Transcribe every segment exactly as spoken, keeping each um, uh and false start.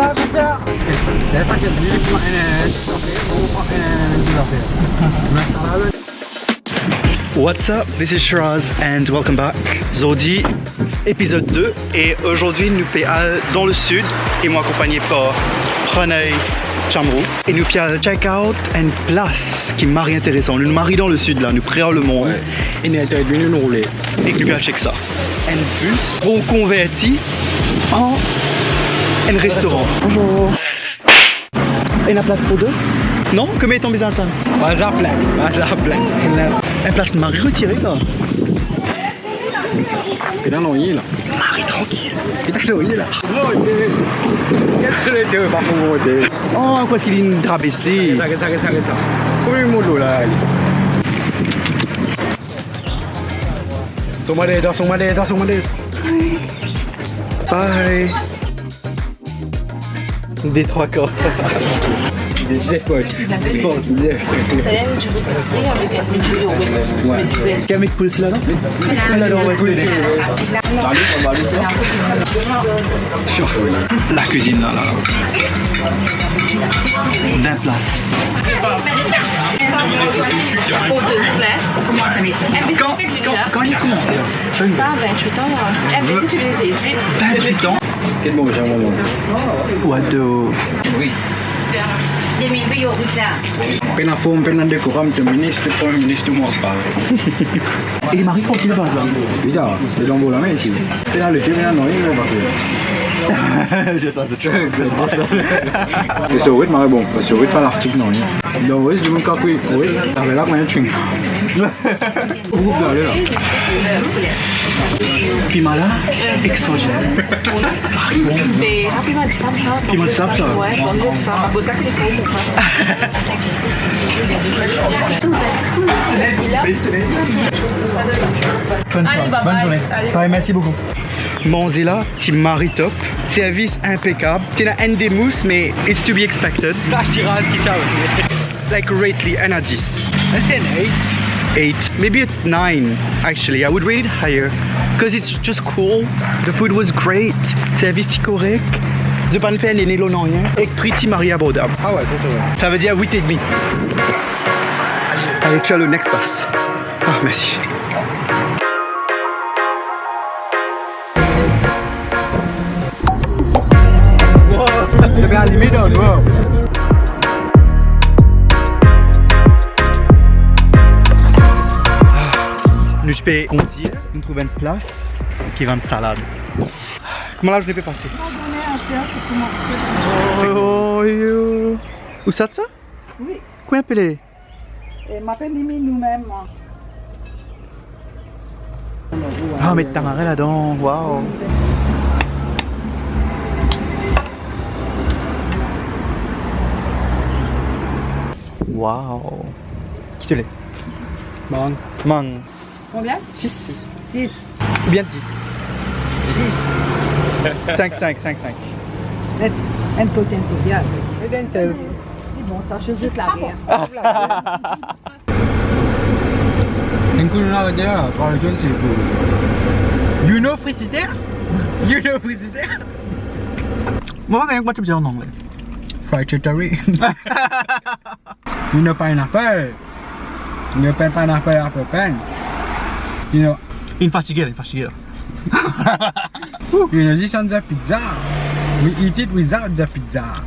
What's up? This is Shiraz and welcome back. Zordi, epizod de, e zordi nou pe al dan lesid e mo akonpagne par Pranay Chamrou e nou pe al check out enn plas ki mari interesan. Nou mari dan lesid la, nou pre ar lemond. Wi. E nou ete vini nou roule. E nou pe al check sa. Enn bis pou konverti an enn restoran. Bonzour. Ena plas pou de? Non? Konbien tan bizin atann? Baza plin, baza plin. Enn plas mari retire la. Ena nanye la. Mari trankil. Ena nanye la. Get so lete, pa pou monte. Oh, akoz ki linn trapes li? Get sa, get sa, get sa, get sa. Konbien mond la, ale. Son mande, dan son mande, dan son mande. Bye. Détroit corps. Des efforts. Des efforts. Salade du riz complet avec un petit peu de whey. Ouais. Qu'avec pouls là, non? Là, là, on va être... Salut, ça va aller, ça? La cuisine là, là. Vingt places. Quand, quand, quand il a commencé, hein? Ça a vingt-huit ans, là. Eh, mais si tu veux essayer, tu sais, vingt-huit ans. Kel bon, j'ai un moment. What the... Wi. Pena form, pena dekoram, to minis, to premie minis, to manz pa. E li mari trankil, par exanp? Wi, la, li dan bo lame isi. Pena lete, pena nanye, li pase. Just as a joke. E so wit, mari bon. So wit, pa lastik, non, li. Non, wi, dimoun kakwi, wi. Ave la, mwa, chewing. Ou gale la. Piman la, extraordiner. Piman disab sa. Piman disab sa. Wi, bon, sa. Akoz sa ki li fer. Bonne soirée. Bye, merci beaucoup. Manze la ti mari top, servis inpekab. Ti ena enn de mous, me it's to be expected. Sa, Shiraz ki ti ena. Like, rate li, enn a dis. That's an eight. Eight, maybe a nine, actually. I would rate it higher, 'cause it's just cool. The food was great. Servis ti korek. Zot pa'nn fer nene lor nanye. Ek pri ti mari abordab. Ah ouais, ça, c'est vrai. Savedir wit edmi. Ale, chalo, next pass. Ah, mersi. Wow. Nou ti pe kondir, nou trouv enn plas ki vann salad. Kouma lazourne pe pase? Oh, yo. Ousa sa? Wi. Kouma apele? E, mo apel li Minou mem. Ah, met tamarin ladan, wow. Wow. Ki to le? Mang. Mang. Konbien? Sis. Sis. Oubien dis? Dis. Sink, sink, sink, sink. Met enn kote, enn kote, ah. Met enn sel. Li bon, ta chozi la. Enn kou nou aret la, par lekel se pou... You know frigidaire? You know frigidaire? Mo pa kone kouma to dir an angle. Fried charcuterie. You know pineapple? You know pen-, pineapple, apple pen? You know... Inn fatige, inn fatige. You know, this on the pizza. We eat it without the pizza.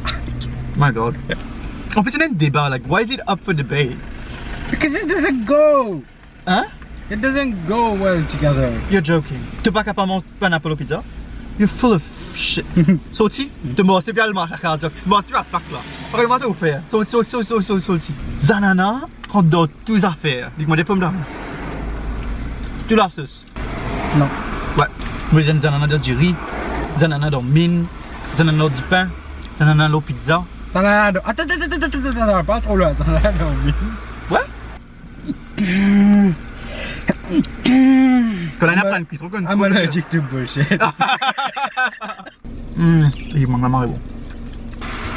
My God. An plis, ena enn deba, like, why is it up for debate? Because it doesn't go. Hein? It doesn't go well together. You're joking. To pa kapav manz pineapple lor pizza? You're full of shit. Sorti, to mars, se bien le marsh, la kaz, mars, tu vas fuck la. Regarde-moi ton fer. Sorti, sorti, sorti, sorti, sorti. Zanana rant dan tou zafer. Li manz pomdam. Tou lasos. Non. Ouais. Mo, zanana dan diri, zanana dan min, zanana dan dipin, zanana lor pizza. Zanana dan... Atann, atann, atann, pa tro lwin, zanana dan min. Ouais. Kan ena plann ki tro konn. I'm allergic to bullshit. Hmm, li manz la mari bon.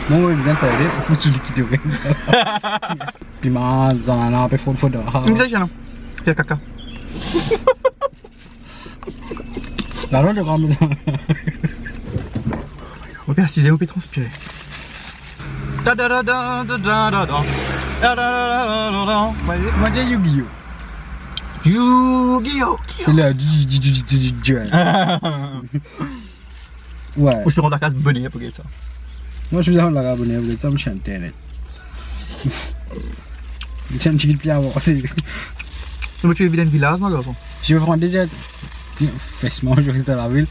Bon, wi, bizin pale, ou fou sou li ki to gagn. Piman, zanana, pe fod, fod. Exagere non. Fer kaka. La, non, to gagn bizin. Ok. Size, ou pe transpire. Ta da da da da da da da. Ta da da da da da da. Mwa, mwa, Yu-Gi-Oh! Yu-Gi-Oh! Se la, di, di, di, di, di, di. Ouais. Ou, je peux rendre la case bonheur pour ça. Moi, je vais rendre la case bonheur pour ça, je suis en terrain. Je suis un petit peu plus avancé. Moi, tu es vilain village, mon garçon. Je vais prendre des aides. Fesse, moi, je reste dans la ville.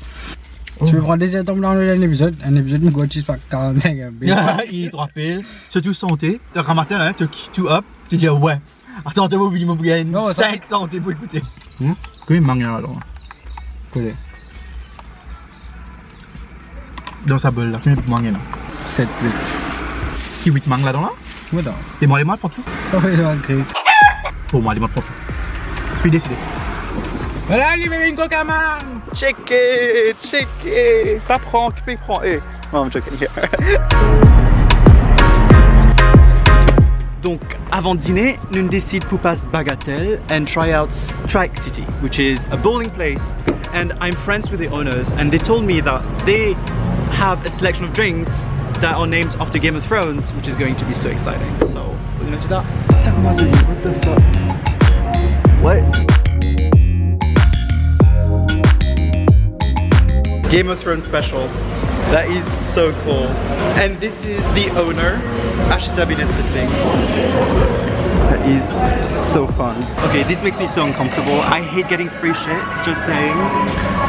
Oh. Je vais prendre des aides, on me l'a enlevé un épisode. Un épisode, me gros, tu sais pas, quarante-cinq M B. Il est trois piles. Surtout santé. T'as un matin, là, hein, tu, tu up, tu dis, ouais. Atann, to pou vini, mo pou gagn... Non, sa, sink santé pou ekoute. Hmm? Kouma mang la, la? Kote? Dan sa bol la, kouma mang la? Set, wit. Ki wit mang ladan la? Wi, dan. E mwa, ale mwa pran tou. Ah wi, ok. Bon, mwa, ale mwa pran tou. Pi deside. Voilà, li vinn koka mang. Tcheke, tcheke. Pa pran, ki pe pran? Eh. No, I'm joking. Donk, avan dine, nou desid pou pas Bagatelle and try out Strike City, which is a bowling place, and I'm friends with the owners, and they told me that they have a selection of drinks that are named after Game of Thrones, which is going to be so exciting. So, we're gonna do that. Sa koumans bien, what the fuck? What? Game of Thrones special. That is so cool. And this is the owner, Ashita Bineslising. That is so fun. Okay, this makes me so uncomfortable. I hate getting free shit, just saying.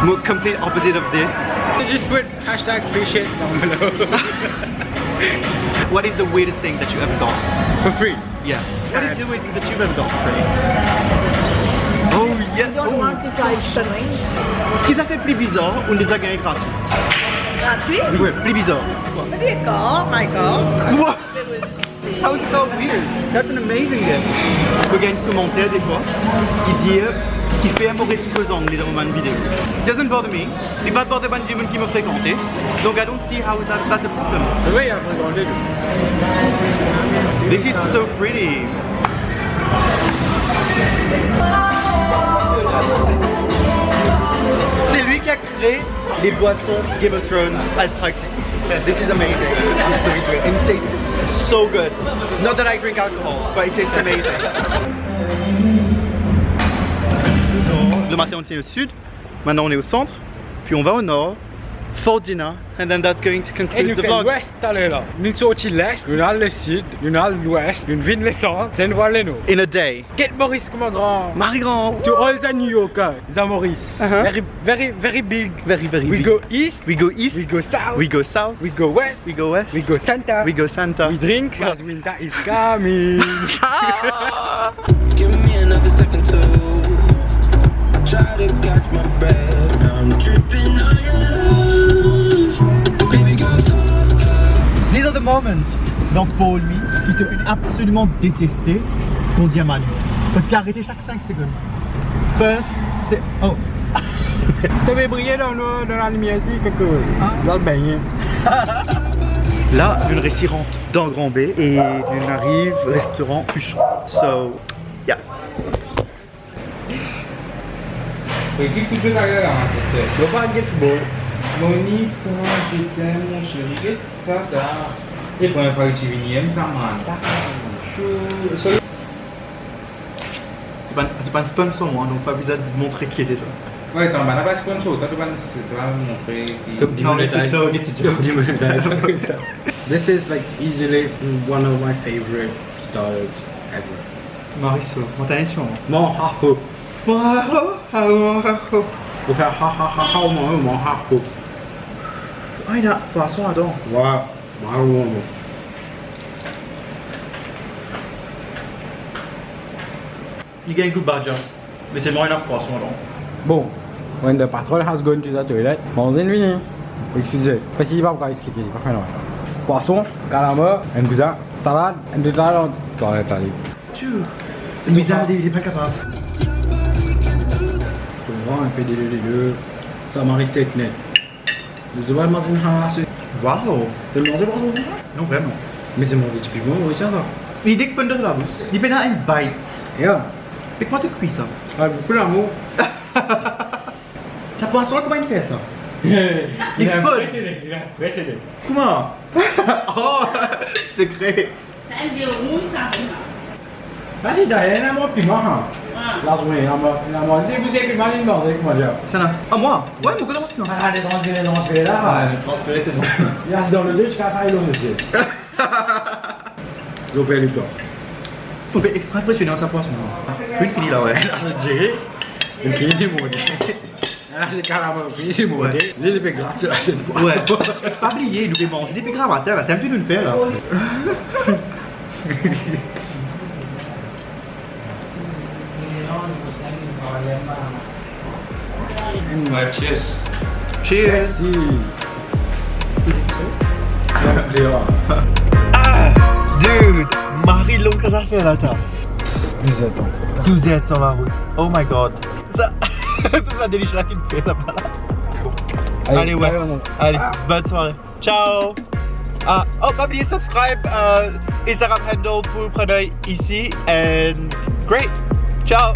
Mo complete opposite of this. So just put hashtag free shit down below. What is the weirdest thing that you ever got? For free? Yeah. What is the weirdest thing that you've ever got for free? Oh, yes. You don't want to try something? Ki zafer pli bizar ou deza gagne gratwi? Gratwi? Wi, pli bizar. Maybe a car, my car. What? It was How is it so weird? That's an amazing gift. Mo gagn komanter defwa, ki dir, ki fer mo res koz angle dan bann video. It doesn't bother me. Li pa bother bann dimoun ki mo frekante. Donk, I don't see how is that, that's a problem. Wi, li frekante tou. This is so pretty. C'est lui qui a créé les boissons Game of Thrones à Strike City. This is amazing. I'm so into it. And it tastes so good. Not that I drink alcohol, but it tastes amazing. Le matin, on était au sud. Maintenant, on est au centre. Puis on va au nord. Fort Dina. And then that's going to conclude the vlog. E nou fer lwes taler la. Nou sorti lès, nou al lesid, nou al lwes, nou vinn lesant, zis nou al lenor. In a day. Get Maurice kouma gran. Marie Grand. To all the New Yorkers, Maurice. Uh-huh. Very, very, very big. Very, very big. We go east. We go east. We go south. We go south. We go west. We go west. We go center. We go center. We drink. Cause winter is coming. Give me another second to try to catch my breath. I'm tripping on your love. Baby girl, talk, talk. These are the moments dans Pour lui qui te fait absolument détester qu'on dit à Manu. Parce qu'il a arrêté chaque cinq secondes. First, c'est, oh. To pe briye dan, dan lalimier si, koko. Hein? Ou al begne. La, nou resi rant dan Grand Baie e nou ariv restoran Puchon. So, yeah. Wi, ki kout zot ale la, mon frè? Yo pa get football. Moni, pran, je t'aime, mon chéri, get sa la. E premie fwa ki ti vini, em sa, man. So, so, ti pa, ti pa sponsor mwa, donk pa bizin montre ki ete sa. Wi, tann bann la pa sponsor, twa, to pa, to pa montre ki... Koup di... Non, mwa, it's a joke, it's a joke. Koup di mwa, sa. This is, like, easily one of my favorite starters ever. Maurice, mwa, to ena enn ti moman. Mon hahou. Mon hahou, hahou, hahou. Ou fer ha, ha, ha, ha, mon, mon hahou. Ah, ena pwason ladan. Wi, bravo, mon. Li gagn gou badja. Me selman ena pwason ladan. Bon, when the patrol has gone to the toilet, manze inn vini. Explize. Parski li pa pou explike, li pa fer nanye. Pwason, kalamar, enn kouza, salad, enn de la dan twalet la li. Tchou. Bizar, li, li pa kapav. Pran enn pe delo, delo. Sa mari sek net. Zot pa mazinn sa, se... Wow. To manze pwason koumsa? Non, vreman. Me se manze tipikman morisien sa. Li dekonn dan labous. Li pena enn bite. Yeah. Me kouma to kwi sa? Avek boukou lamour. Sa pwason la, kouma inn fer sa? Li fol. Li fol. Kouma? Oh, sekre. Sa enn de rouy, sa, piman. Vas-y, donn mwa piman, hein. Ah. La, oui, la, mwa, la, mwa, si vous avez mal, il mange, comment dire? Sa la. Ah, mwa? Ouais, mwa, kouma piman? Ah, les transférés, les transférés, là. Ah, les transférés, c'est bon. Il y a dans le deux, jusqu'à ça, il est aussi. Lo fer li to. Ou pe extra inpresionan sa pwason. Finn fini la, ouais. La, se dire. Finn fini, mon gars. Ah, se karamel, fini, se bon, ouais. Ok. Li, li pe grat, la, se bon. Ouais. Pa bliye, nou pe manze depi gramatin, la, se enn tou nou fer, la. Ouais, cheers. Cheers. Merci. Ah, dude, mari long sa zafer la, ta. Douz er tan. Douz er tan larout. Oh my God. Sa, tou sa delish la ki nou fer laba la. Allez, ouais. Allez, bonne soirée. Ciao. Ah, oh, pa bliye subscribe, euh, Instagram handle pou pran isi. And great. Ciao.